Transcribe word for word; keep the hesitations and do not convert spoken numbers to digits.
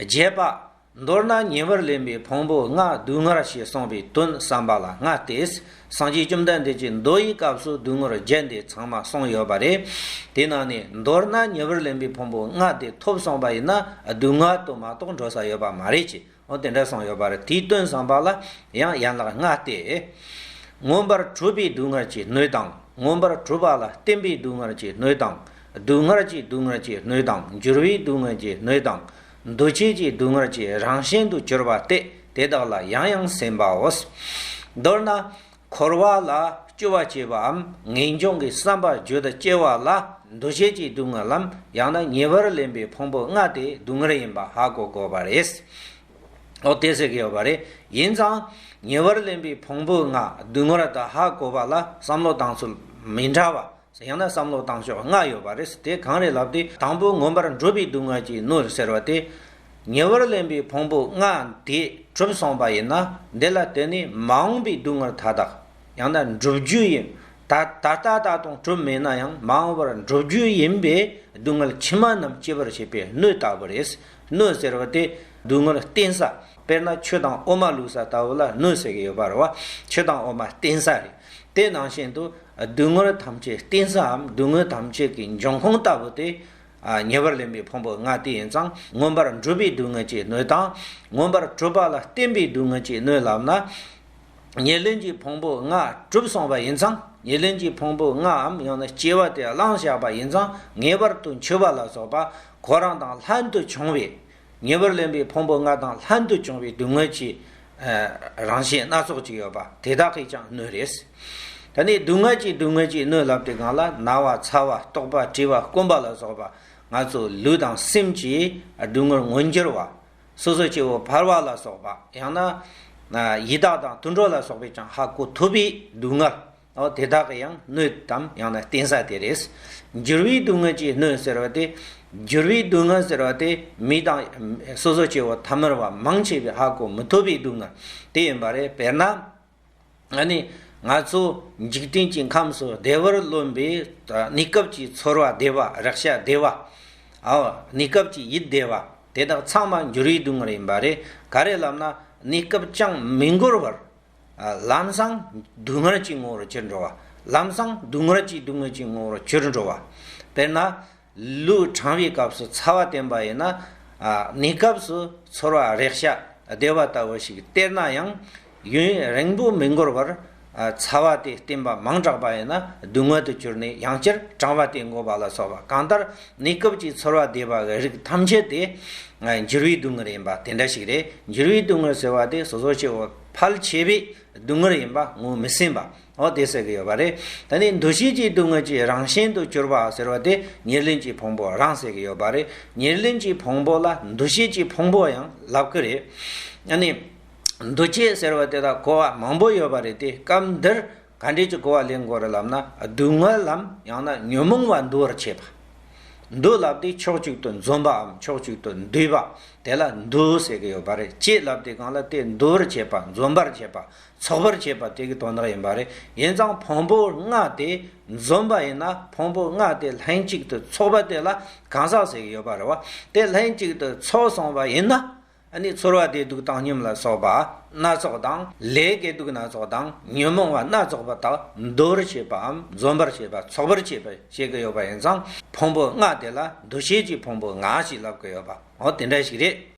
བརྒྱད་པ། མདོར་ན་ཉེ་བར་ལེན་པའི་ཕུང་པོ་ལྔ་སྡུག་བསྔལ་ཞེས་གསུངས་པའི་དོན་བསམ་པ་ལ་ལྔ་སྟེ། སངས་རྒྱས་བཅོམ་ལྡན་འདས་ཀྱིས་མདོ་ཡི་སྐབས་སུ་སྡུག་བསྔལ་བརྒྱད་འདི་ཚང་མ་གསུངས་ཡོད་པ་རེད། དེ་ནང་ནས་མདོར་ན་ཉེ་བར་ལེན་པའི་ཕུང་པོ་ལྔ་དེ་ཐོབ་སོང་པ་ཡིན་ན་སྡུག་བསྔལ་དུ་མ་གཏོགས་འགྲོ་ས་ཡོད་པ་མ་རེད་ཅེས། འོ་དེ་འདྲ་གསུངས་ཡོད་པ་རེད། དེའི་དོན་བསམ་པ་ལ་ཡང་ཡན་ལག་ལྔ་སྟེ། མངོན་པར་གྲུབ་པའི་སྡུག་བསྔལ་གྱི་སྣོད་དང་། མངོན་པར་གྲུབ་པ་ལ་བརྟེན་པའི་སྡུག་བསྔལ་གྱི་སྣོད་དང་། སྡུག་བསྔལ་གྱི་སྡུག་བསྔལ་གྱི་སྣོད་དང་། འགྱུར་བའི་སྡུག་བསྔལ་གྱི་སྣོད་དང་། འདུ་བྱེད་ཀྱི་སྡུག་བསྔལ་གྱི་རང་བཞིན་དུ་གྱུར་པ་སྟེ། དེ་དག་ལ་ཡང་ཡང་སེམས་པའོ། མདོར་ན། འཁོར་བ་ལ་སྐྱོ་བ་སྐྱེ་བའམ་ངེས་འབྱུང་གི་བསམ་པ་རྒྱུད་དུ་སྐྱེ་བ་ལ་འདུ་བྱེད་ཀྱི་སྡུག་བསྔལ་ལམ། ཡང་ན་ཉེ་བར་ལེན་པའི་ཕུང་པོ་ལྔ་དེ་སྡུག་བསྔལ་ཡིན་པ་ཧ་གོ་དགོས་པ་རེད། འོ་དེ་ཟེར་གྱི་ཡོད་པ་རེད། ཡིན་ཙང་ཉེ་བར་ལེན་པའི་ཕུང་པོ་ལྔ་སྡུག་བསྔལ་དུ་ཧ་གོ་བ་ལ་བསམ་བློ་བཏང་ཚུལ་མི་འདྲ་བ། ཡང་ན་བསམ་བློ་བཏང་ཕྱོགས་ལྔ་ཡོད་པ་རེད། དེ་གང་རེད་ལབ་དུས། དང་པོ་མངོན་པར་འགྲུབ་པའི་སྡུག་བསྔལ་གྱི་སྣོད་ཟེར་བ་དེ། ཉེ་བར་ལེན་པའི་ཕུང་པོ་ལྔ་དེ་གྲུབ་སོང་པ་ཡིན་ན། འདི་ལ་བརྟེན་ནས་མ་འོངས་པའི་སྡུག་བསྔལ་མཐའ་དག། ཡང་ན་འགྲུབ་རྒྱུ་ཡིན། ད་ད་ལྟ་ད་དུང་གྲུབ་མེད་ན་ཡང་མ་འོངས་པར་འགྲུབ་རྒྱུ་ཡིན་པའི་སྡུག་བསྔལ་ཕྱི་མ་རྣམས་སྐྱེ་བར་བྱེད་པའི་སྣོད་ལྟ་བུ་རེད། སྣོད་ཟེར་བ་དེ་སྡུག་བསྔལ་བརྟེན་ས། དཔེར་ན་ཆུ་དང་འོ་མ་བླུགས་ས་ལྟ་བུ་ལ་སྣོད་ཟེར་གྱི་ཡོད་པ་རེད་བ། ཆུ་དང་འོ་མ་བརྟེན་ས་རེད། དེ་ནང་བཞིན་དུ་སྡུག་བསྔལ་ཐམས་ཅད་བརྟེན་སའམ་སྡུག་བསྔལ་ཐམས་ཅད་ཀྱི་འབྱུང་ཁུངས་ལྟ་བུ་དེ། ཉེ་བར་ལེན་པའི་ཕུང་པོ་ལྔ་དེ་ཡིན་ཙང་། མངོན་པར་འགྲུབ་པའི་སྡུག་བསྔལ་གྱི་སྣོད་དང་། མངོན་པར་གྲུབ་པ་ལ་བརྟེན་པའི་སྡུག་བསྔལ་གྱི་སྣོད་ལབ་ན། ཉེར་ལེན་གྱི་ཕུང་པོ་ལྔ་གྲུབ་སོང་བ་ཡིན་ཙང་། ཉེར་ལེན་གྱི་ཕུང་པོ་ལྔའམ་ཡང་ན་སྐྱེ་བ་དེ་བླངས་བཞག་པ་ཡིན་ཙང་། ངེས་པར་དུ་འཆི་བ་ལ་སོགས་པ་ཁོ་རང་དང་ལྷན་དུ་བྱུང་བའི། ཉེ་བར་ལེན་པའི་ཕུང་པོ་ལྔ་དང་ལྷན་དུ་བྱུང་བའི་སྡུག་བསྔལ་གྱི་རང་བཞིན་སྣ་ཚོགས་ཅིག་ཡོད་པ་དེ་དག་གིས་ཀྱང་སྣོད་རེད། ད་ནི་སྡུག་བསྔལ་གྱི་སྡུག་བསྔལ་གྱི་སྣོད་ལབ་དུས་སྒང་ལ། ན་བ་ཚ་བ་ལྟོགས་པ་བཀྲེས་པ་སྐོམ་པ་ལ་སོགས་པ་ང་ཚོ་ལུས་དང་སེམས་ཀྱི་སྡུག་བསྔལ་མངོན་གྱུར་བ། སོ་སོ་སྐྱེ་བོ་ཕལ་བ་ལ་སོགས་པ། ཡང་ན་ཡི་དྭགས་དང་དུད་འགྲོ་ལ་སོགས་པས་ཀྱང་ཧ་གོ་ཐུབ་པའི་སྡུག་བསྔལ། འོ་དེ་དག་གི་ཡང་སྣོད་དམ་ཡང་ན་བརྟེན་ས་དེ་རེད། འགྱུར་བའི་སྡུག་བསྔལ་གྱི་སྣོད་ཟེར་བ་དེ། འགྱུར་བའི་སྡུག་བསྔལ་ཟེར་བ་དེ་མི་དང་སོ་སོ་སྐྱེ་བོ་ཐ་མལ་བ་མང་ཆེ་བས་ཧ་གོ་མི་ཐུབ་པའི་སྡུག་བསྔལ་དེ་ཡིན་པ་རེད། དཔེར་ན། ཨ་ནི་ང་ཚོ་འཇིག་རྟེན་གྱི་ཁམས་སུ་བདེ་བར་རློམ་པའི་གནས་སྐབས་ཀྱི་ཚོར་བ་བདེ་བ། རེག་བྱ་བདེ་བ། ཨའོ། གནས་སྐབས་ཀྱི་ཡིད་བདེ་བ་དེ་དག་ཚང་མ་འགྱུར་བའི་སྡུག་བསྔལ་ཡིན་པ་རེད། ག་རེ་ལབ་ན། གནས་སྐབས་ཅང་མི་འགོར་བར། ལམ་སང་སྡུག་བསྔལ་གྱི་ངོ་བོར་གྱུར་འགྲོ་བ། ལམ་སང་སྡུག་བསྔལ་གྱི་སྡུག་བསྔལ་གྱི་ངོ་བོར་གྱུར་འགྲོ་བ། དཔེར་ན། ལུས་གྲང་བའི་སྐབས་སུ་ཚ་བ་བསྟེན་པ་ཡིན་ན། གནས་སྐབས་སུ་ཚོར་བ་རེག་བྱ་བདེ་བ་ལྟ་བུ་ཞིག་སྟེར་ན་ཡང་། ཡུན་རིང་པོ་མི་འགོར་བར། ཚ་བ་དེ་བསྟེན་པ་མང་དྲགས་པ་ཡིན་ན་སྡུག་བསྔལ་དུ་གྱུར་ནས་ཡང་བསྐྱར་གྲང་བ་དེ་འགོ་བ་ལ་སོགས་པ། གང་ལྟར་གནས་སྐབས་ཀྱི་ཚོར་བ་བདེ་བ་གི་རིགས་ཐམས་ཅད་དེ་འགྱུར་བའི་སྡུག་བསྔལ་ཡིན་པ་དེ་འདྲ་ཞིག་རེད། འགྱུར་བའི་སྡུག་བསྔལ་ཟེར་བ་དེ་སོ་སོ་སྐྱེ་བོ་ཕལ་ཆེ་བས་སྡུག་བསྔལ་ཡིན་པ་ངོ་མི་ཟིན་པ། འོ་དེ་ཟེར་གི་ཡོད་པ་རེད། ད་ནི་འདུ་བྱེད་ཀྱི་སྡུག་བསྔལ་གྱི་རང་བཞིན་དུ་གྱུར་པ་ཟེར་བ་དེ་ཉེར་ལེན་གྱི་ཕུང་པོ་རང་ཟེར་གི་ཡོད་པ་རེད། ཉེར་ལེན་གྱི་ཕུང་པོ་ལ་འདུ་བྱེད་ཀྱི་ཕུང་པོ་ཡང་ལབ་གི་རེད། ཨ་ནི་འདུ་བྱེད་ཟེར་བ་དེ་ལ་གོ་བ་མང་པོ་ཡོད་པ་རེད་དེ། སྐབས་འདིར་ག་འདྲས་ཀྱི་གོ་བ་ལེན་དགོས་རེད་ལབ་ན། སྡུག་བསྔལ་ལམ་ཡང་ན་ཉོན་མོངས་པ་འདུལ་བར་བྱེད་པ། འདུལ་ལབ་དེ་ཕྱོགས་གཅིག་ཏུ་འཛོམས་པའམ་ཕྱོགས་གཅིག་ཏུ་འདུས་པ་དེ་ལ་འདུལ་ཟེར་གི་ཡོད་པ་རེད། བྱེད་ལབ་དེ་སྒང་ལ་དེ་འདུལ་བར་བྱེད་པ། འཛོམས་པར་བྱེད་པ། ཚོགས་པར་བྱེད་པ་དེ་གི་དོན་དག་ཡིན་པ་རེད། ཡིན་ཙང་ཕུང་པོ་ལྔ་དེ་འཛོམས་པ་ཡིན་ན། ཕུང་པོ་ལྔ་དེ་ལྷན་ཅིག་ཏུ་ཚོགས་པ་དེ་ལ་གང་ཟག་ཟེར་གི་ཡོད་པ་རེད་བ། དེ་ལྷན་ཅིག་ཏུ་ཚོགས་སོང་བ་ཡིན་ན། ཨ་ནི་ཚོར་བ་བདེ་སྡུག་བཏང་སྙོམས་ལ་སོགས་པ་སྣ་ཚོགས་དང་། ལས་དགེ་སྡིག་སྣ་ཚོགས་དང་། ཉོན་མོངས་པ་སྣ་ཚོགས་པ་དག་འདུལ་བར་བྱེད་པའམ་འཛོམས་པར་བྱེད་པ། ཚོགས་པར་བྱེད་པ་བྱེད་ཀྱི་ཡོད་པ་ཡིན་ཙང་། ཕུང་པོ་ལྔ་དེ་ལ་འདུ་བྱེད་ཀྱི་ཕུང་པོ་ལྔ་ཞེས་ལབ་ཀྱི་ཡོད་པ། འོ་དེ་འདྲ་ཞིག་རེད།